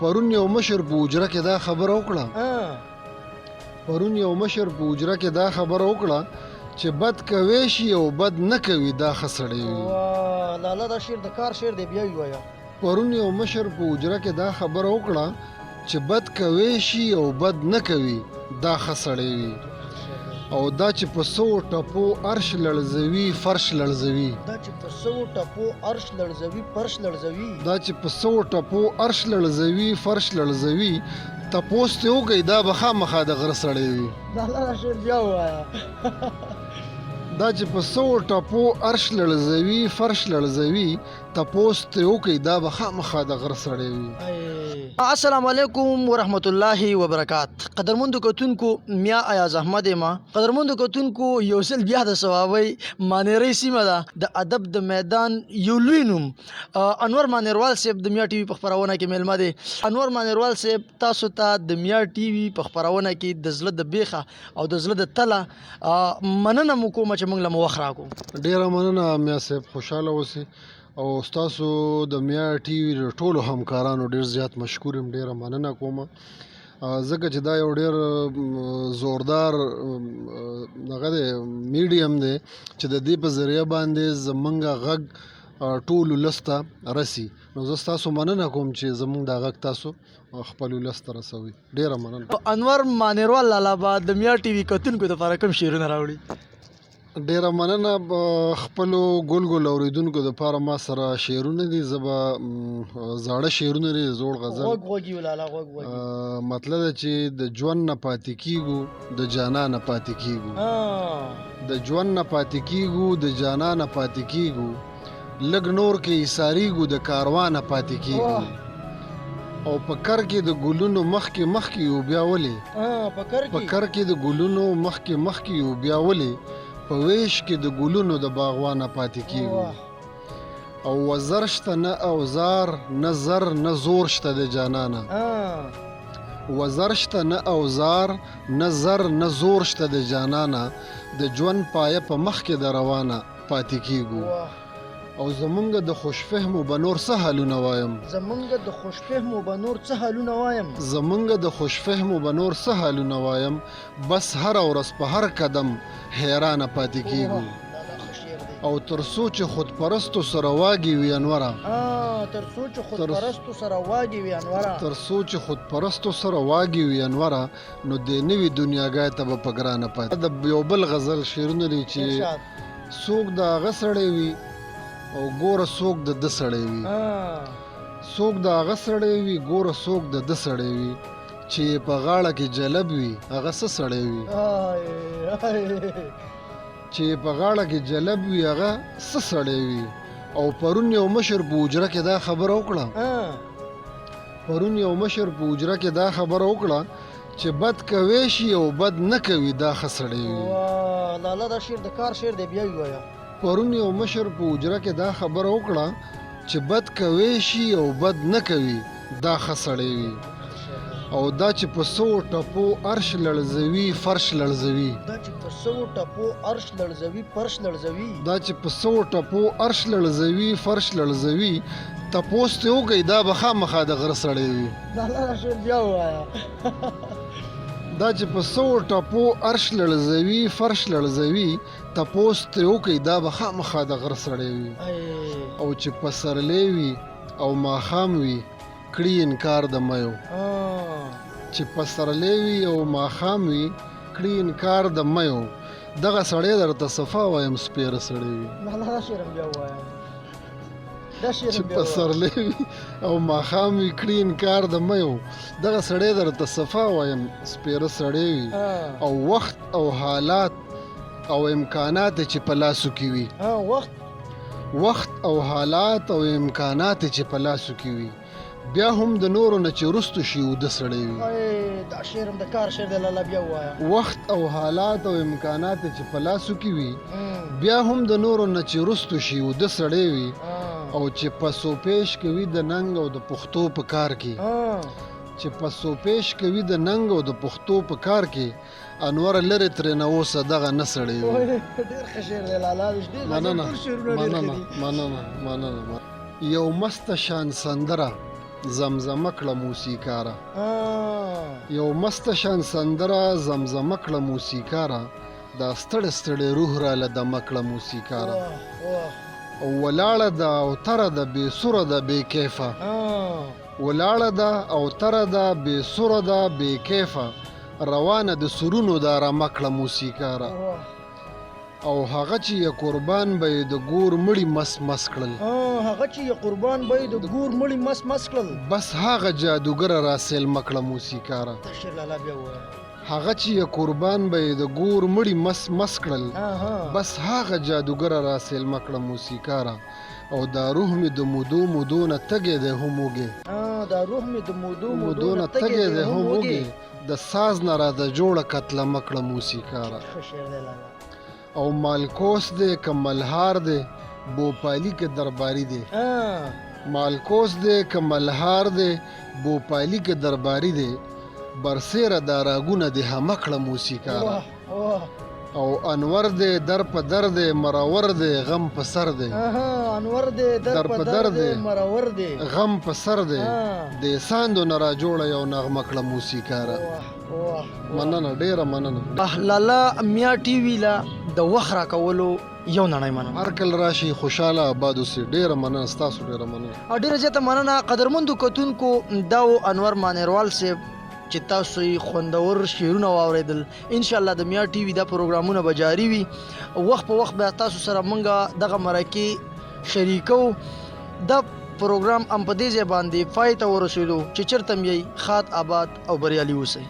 پرون یو مشر په حجره کې دا خبره وکړه. پرون یو مشر په حجره کې دا خبره وکړه چې بد کوی شي او بد نه کوي دا ښه سړی وي. واه لالا دا شعر د کار شعر دی بیا ووایه. پرون یو مشر په حجره کې دا خبره وکړه چې بد کوی شي او بد نه کوي دا ښه سړی وي. او دا چې په سوو ټپو عرش لړزوي فرش لړزوي. دا چې په سوو ټپو عرش لړزوي فرش لړزوي. دا چې په سوو ټپو عرش لړزوي فرش لړزوي تپوس ترې وکړئ دا به خامخا د غره سړی وي. دا لالا شعر بیا ووایه. دا چې په سوو ټپو عرش لړزوي فرش لړزوي تپوس ترې وکړئ دا به خامخا د غره سړی وي. السلام علیکم ورحمت الله وبرکات قدرمندو کتونکو میا ایاز احمد یم. قدرمندو کتونکو یو ځل بیا د صوابۍ مانیرۍ سیمه ده د ادب د میدان یو لوی نوم انور مانیروال صاحب د میا ټي وي په خپرونه کې میلمه دی. انور مانیروال صاحب تاسو ته د میا ټي وي په خپرونه کې د زړه د بیخه او د زړه د تله مننه مو کوم چې موږ له مو وخت راکو. ډیره مننه میا صاحب، خوشاله اوسئ او ستاسو د میا ټي وي د ټولو همکارانو ډیر زیات مشکور یم، ډیره مننه کوم ځکه چې دا یو ډیر زوردار دغه دی میډیم دی چې د دې په ذریعه باندې زمونږ غږ ټول ولس ته رسي. نو زه ستاسو مننه کوم چې زمونږ دا غږ تاسو خپل ولس ته رسوي، ډیره مننه. انور مانیروال لالا به د میا ټي وي کتونکو دپاره کوم شعرونه راوړي؟ ډیره مننه. خپلو ګل ګل اوریدونکو دپاره ما سره شعرونه دي، زه به زاړه شعرونه دي، زوړ غزل. غوږ غوږ یو لالا، غوږ غوږ. مطلب دا چې د ژوند نه پاتې کیږو د جانا نه پاتې کیږو، د ژوند نه پاتې کیږو د جانا نه پاتې کیږو، لږ نور کې ایساریږو د کاروانه پاتې کیږو. او په کر کې د ګلونو مخکې مخکې یو بیا ولې، په کر کې د ګلونو مخکې مخکې یو بیا ولې، په ویش کې د ګلونو د باغوانه پاتې کیږو. او وزر شته نه اوزار نه زر نه زور شته د جانانه، وزر شته نه اوزار نه زر نه زور شته د جانانه، د ژوند پایه په مخکې د روانه پاتې کیږو. او زمونږ د خوشفهمو به نور څه حالونه وایم، زمونږ د خوشفهمو به نور څه حالونه وایم، زمونږ د خوشفهمو به نور څه حالونه وایم، بس هره ورځ په هر قدم حیرانه پاتې کیږو. او تر څو چې خودپرستو سره واګي وي انوره، تر څو چې خودپرستو سره واګي وي انوره، تر څو چې خودپرستو سره واګي وي انوره، نو د نوي دنیاګای ته به په ګرانه پاتې. د یو بل غزل شعرونه دي چې څوک د هغه سړی وي او ګوره څوک د ده سړی وي، څوک د هغه سړی وي ګوره څوک د ده سړی وي، چې په غاړه کې جلب وي هغه څه سړی وي، چې په غاړه کې جلب وي هغه څه سړی وي. او پرون یو مشر په حجره کې دا خبره وکړه، پرون یو مشر په حجره کې دا خبره وکړه چې بد کوی شي او بد نه کوي دا ښه سړی وي. لالا دا شعر د کار شعر دی بیا ووایه. پرون یو مشر په حجره کې دا خبره وکړه چې بد کوی شي او بد نه کوي دا ښه سړی وي. او دا چې په سوو ټپو عرش لړزوي فرش لړزوي، دا چې په سوو ټپو عرش لړزوي فرش لړزوي، دا چې په سوو ټپو عرش لړزوي فرش لړزوي، تپوس ترې وکړئ دا به خامخا د غره سړی وي. لالا دا شعر بیا ووایه. دا چې په سوو ټپو عرش لړزوي فرش لړزوي، تپوس ترې وکړئ دا به خامخا د غره سړی وي. او چې پسرلی وي او ماښام وي کړي انکار د میو، چې پسرلی وي او ماښام وي کړي انکار د میو، دغه سړی درته صفا وایم سپېره سړی وي. لالا دا شعر هم بیا ووایه. چې پسرلی وي او ماښام وي کړي انکار د میو، دغه سړی درته صفا وایم سپېره سړی وي. او وخت او حالات او امکانات چې په لاسو کې وي، وخت او حالات او امکانات چې په لاسو کې وي، بیا هم د نورو نه چې وروستو شي اوده سړی وي. دا شعر هم د کار شعر دی لالا بیا ووایه. وخت او حالات او امکانات چې په لاسو کې وي، بیا هم د نورو نه چې وروستو شي اوده سړی وي. او چې پسو پیش کوي د ننګ او د پښتو په کار کې، چې پسو پیش کوي د ننګ او د پښتو په کار کې، انور لرې ترېنه اوسه دغه نه سړی وي. ډېر ښه شعر دی لالا، مننه مننه مننه مننه. یو مسته شان سندره زمزمه کړه موسیکاره. یو مست شان سندره زمزمه کړه موسیکاره، دا ستړی ستړی روح را له دمه کړه موسیکاره. او ولاړه ده او تره ده بې سوره ده بې کیفه، ولاړه ده او تره ده بې سوره ده بې کیفه، روانه د سرونو دا رمه کړه موسیکاره. او هغه چې یې قربان به یې د ګور مړي مس مس کړل، هغه چې یې قربان به یې د ګور مړي مس مس کړل، بس هغه جادوګره را سیلمه کړه موسیکاره. دا شعر لالا بیا ووایه. هغه چې یې قربان به یې د ګور مړي مس مس کړل، بس هغه جادوګره را سیلمه کړه موسیکاره. او دا روح مې د مودو مودو نه تږی دی هم وږی، دا روح مې د مودو مودو نه تږی دی هم وږی، د ساز نه راته جوړه قتلمه کړه موسیکاره. ښه شعر دی لالا. او مالکوس دی که ملهار دی، بوپالی که درباری دی، مالکوس دی که ملهار دی، بوپالی که درباری دی، برسېره دا راګونه دې همه کړه موسیکاره. او انور دی در په در دی، مرور دی غم په سر دی، انور دی در په در دی، مرور دی غم په سر دی، د ساندو نه را جوړه یو نغمه کړه موسیکاره. مننه، ډیره مننه. لالا میا ټي وي لا د وخت راکولو یو نړۍ مننه. هر کله راشي خوشاله آباد اوسئ. ډیره مننه ستاسو، ډیره مننه. او ډیره زیاته مننه قدرمندو کتونکو. دا و انور مانیروال صاحب چې تاسو یې خوندور شعرونه واورېدل. ان شاء الله د میا ټي وي دا پروګرامونه به جاري وي، وخت په وخت به تاسو سره مونږه دغه مرکې شریکو. دا پروګرام هم په دې ځای باندې پای ته ورسېدو چې چېرته هم یئ ښاد آباد او بریالي اوسئ.